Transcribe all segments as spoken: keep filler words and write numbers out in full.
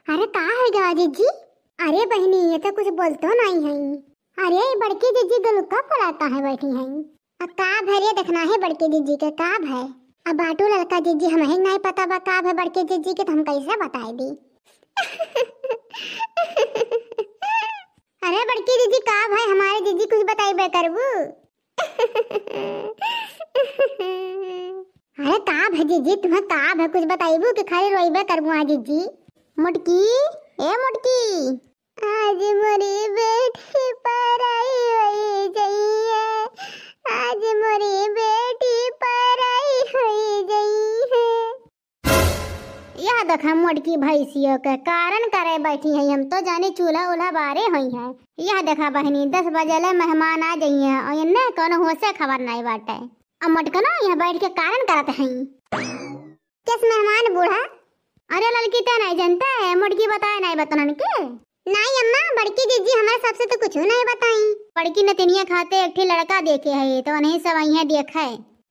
अरे का होइ गवा जिज्जी? अरे बहिनी, ये तो कुछ बोलतो नाहीं है। अरे बड़की जिज्जी गलुक्का फुलाए काहे बैठी हैं? अब का भय रे, देखना है बड़की जिज्जी के का भय। अब बाटू ललका जिज्जी, हमहीं नाहीं पता बा का भय बड़की जिज्जी के, तो हम कैसे बताए दी? अरे बड़की जिज्जी का भय, हमारे जिज्जी कुछ बताइबे करबू? अरे का भय जिज्जी, तुम्हें का भय, कुछ बताइबू कि खाली रोइबे करबू? हाँ जिज्जी। मोटकी, ए मोटकी। आज मोरी बेटी पराई होई जइहे, आज मोरी बेटी पराई होई जइहे। यह देखा मोटकी भैंसियों के कारण करे बैठी है, हम तो जाने चूल्हा उल्हा बारे होई है। यह देखा बहिनी, दस बजे ले मेहमान आ जइहे और इन्हें कोनो होशे खबर नाहीं बाटे। अब मोटकनो यहाँ बैठ के कारण करत हैं। किस मेहमान बूढ़ा? अरे ललकी, ते नाहीं जानते है, मोटकी बताए नाहीं बतनन के? नाहीं अम्मा, बड़की जिज्जी हमारे सबसे तो कुछ नाहीं बताई। बड़की नतिनिया खाते एक ठे लड़का देखे है, तो उन्हें सब यहाँ देखे।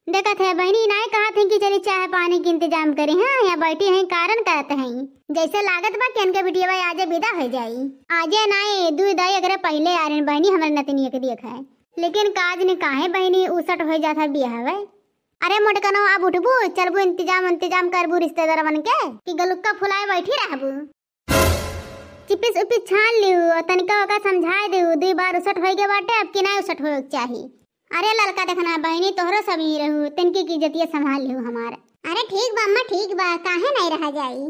देखत है बहिनी, नाहीं कहत हैं कि चली चाय पानी के इंतजाम करी, हाँ, यहाँ बैठी हैं, कारण करत हैं। जैसे लागत बा कि इनके बिटिया भाई आजे विदा हो जाई। आजे नाहीं, दुई दाई अगरे पहले आ रहे हैं बहिनी, हमारे नतिनिया के देखे। लेकिन काज ने काहे बहिनी उसट हो जात है बियाह। अरे मोटकनो, अब उठबू, चलबू, इंतजाम, इंतजाम करबू रिश्तेदारवन के कि गलुक्का फुलाए बैठी रहबू? चिपिस उपिस छान लिहू और तनिका ओका समझाए देहू, दुई बार उसट होई गए बाटे, अब की नाहीं उसट होए के चाही। अरे ललका देखना बहिनी, तोहरो सब ही रहू, तनिकी की इज्जतिया संभाल लिहू हमार। अरे ठीक बा अम्मा, ठीक बा, काहे नाहीं रहा जाई।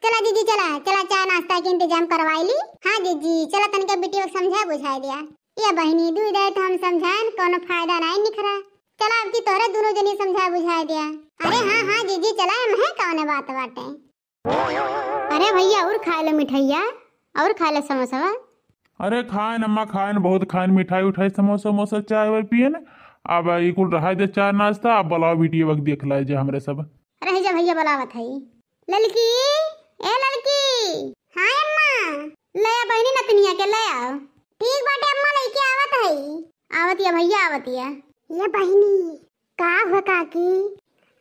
चला जिज्जी, चला, चला चाय नाश्ता के इंतजाम करवाई ली। हाँ जिज्जी, चला तनिका बिटिया के समझाए बुझाए दिया। ये बहिनी, दुई दाई तो हम समझाएन, कोनो फायदा नाहीं निखरा। चला अब की तोहरे दुनो जनी समझाए बुझाए दिया। अरे हाँ, हाँ जिज्जी, चला, एमहे कौने बात बाटे। अरे भैया, और खाए लो मिठाइया, और खाए लो समोसा। अरे खाएन अम्मा, खाएन, बहुत खाएन, मिठाई उठाई, समोसा उमोसा, चाय वाय पिएन। अब ई कुल रहा दे चाय नाश्ता, अब बुलाओ बिटिया वक्त देख लाए जे हमरे सब। रह जा भैया, बुलावत है। ललकी, ए ललकी। हाँ अम्मा। ले आ बहिनी नतनिया के, ले आओ। ठीक बाटे अम्मा, लइके आवत है। आवत या भैया, आवत या। ये बहिनी, का हो काकी,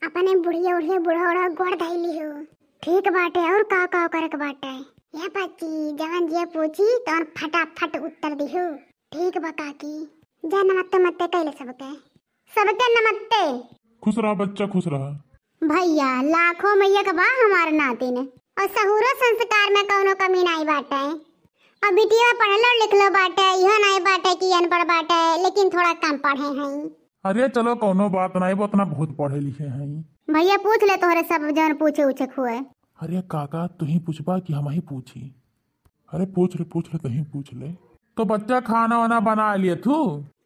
अपने बुढ़िया उढ़िया बूढ़ा उढ़ा गोड़ धइली हो। ठीक बाटे, और का का करे के बाटे? ये बच्ची, जवन जे पूछी तवन फटाफट उत्तर दिहू। ठीक बा काकी, जा नमस्ते मत्ते कैले सबके, सबके नमस्ते। खुश रहा बच्चा, खुश रहा। भैया, लाखों में एक बा हमार नातिन, और सहूरो संस्कार में कौनो कमी नाई बाटे। और बिटिया पढ़लो लिखलो बाटे, इहो नाई बाटे कि अनपढ़ बाटे, लेकिन थोड़ा कम पढ़े हैं। अरे चलो, कौनो बात नाई, वो उतना बहुत पढ़े लिखे हैं। भैया, पूछ ले तोहरे सब जौन पूछे उछे के हुए। अरे काका, तू ही पूछबा कि हम ही पूछी? अरे पूछ ले, पूछ ले, तू ही पूछ ले। तो बच्चा, खाना वाना बना लिए थू?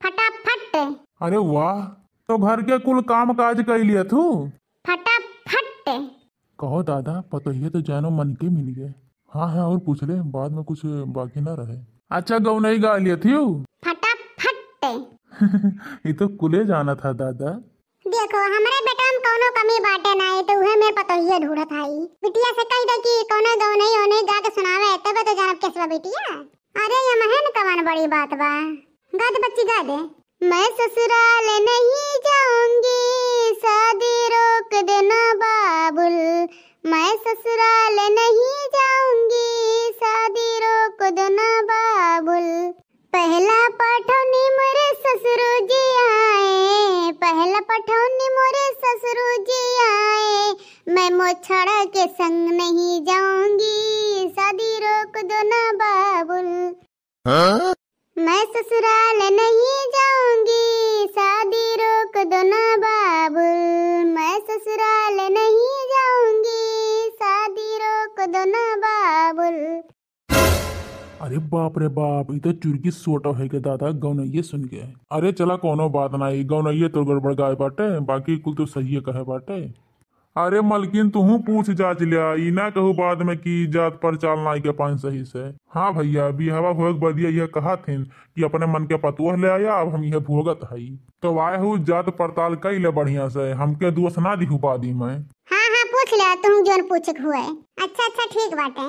फटाफट। अरे वाह, तो घर के कुल काम काज कर लिए थू? फटाफट। कहो दादा, पतोहिए तो जानो मन के मिल गए। हाँ, हाँ, और पूछ ले, बाद में कुछ बाकी ना रहे। अच्छा, गौनई गा लिए थी? फटाफट। ये तो कुले जाना था दादा। देखो, हमरे बेटवा में कौनो कमी बाटे नाई, तो उहे मेर पतोहिए ढूंढत हई। बिटिया से कह दे कि कौनो गौनई ओनई गा के सुनावे, तबे तो जानब केसवा बिटिया। अरे, ये महन कवन बड़ी बात बा। गा दे बच्ची, गा दे। मैं ससुराल नहीं जाऊंगी, शादी रोक देना बाबुल। मैं ससुराल नहीं जाऊंगी, शादी रोक देना बाबुल। पहला पठौनी मोरे ससुर जी आए, पहला पठौनी मोरे ससुर जी आए। मैं मोछड़ा के संग नहीं जाऊंगी, शादी रोक दो ना बाबुल। हाँ? मैं ससुराल नहीं जाऊंगी, शादी रोक दो ना बाबुल। मैं ससुराल नहीं जाऊंगी, शादी रोक दो ना बाबुल। अरे बाप रे बाप, ई तो चुरकी सोटा होइ गए दादा, गौनइये सुन के। अरे चला, कौनो बात नाई, गौनइये तो गड़बड़ गाए बाटे, बाकी कुल तो सहिए कहे बाटे। अरे मलकिन, तुहू पूछ जांच लिया, ई ना कहू बाद में कि जात पड़ताल नाई के पाइन सही से। हाँ भैया, बियाहवा होए के बदिया यह कहत हिन कि अपने मन के पतोह ले आया, अब हम यह भोगत हई। तो आए हू, जात पड़ताल कई ले बढ़िया से, हमके दोष ना दिहू बादी में। हाँ, हाँ, पूछ ले, तुहू जौन पूछे के हुए। अच्छा, अच्छा, ठीक बाटे।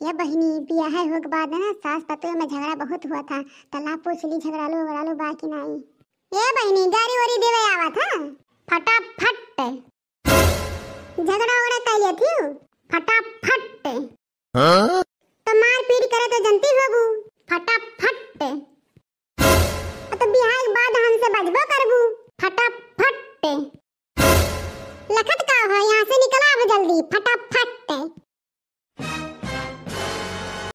ये बहिनी, बियाह होए के बाद ना सास पतोह में झगड़ा बहुत हुआ था, त ला पूछ ली, झगड़ालू वगड़ालू बा कि नाई? ए बहिनी, गारी ओरी देवे आवा था। फटाफट। झगड़ा ओगड़ा कर लिया थी। फटाफट। हाँ? बजबो करबू फटाफट। लखत का हो, यहाँ से निकला अब जल्दी फटाफट।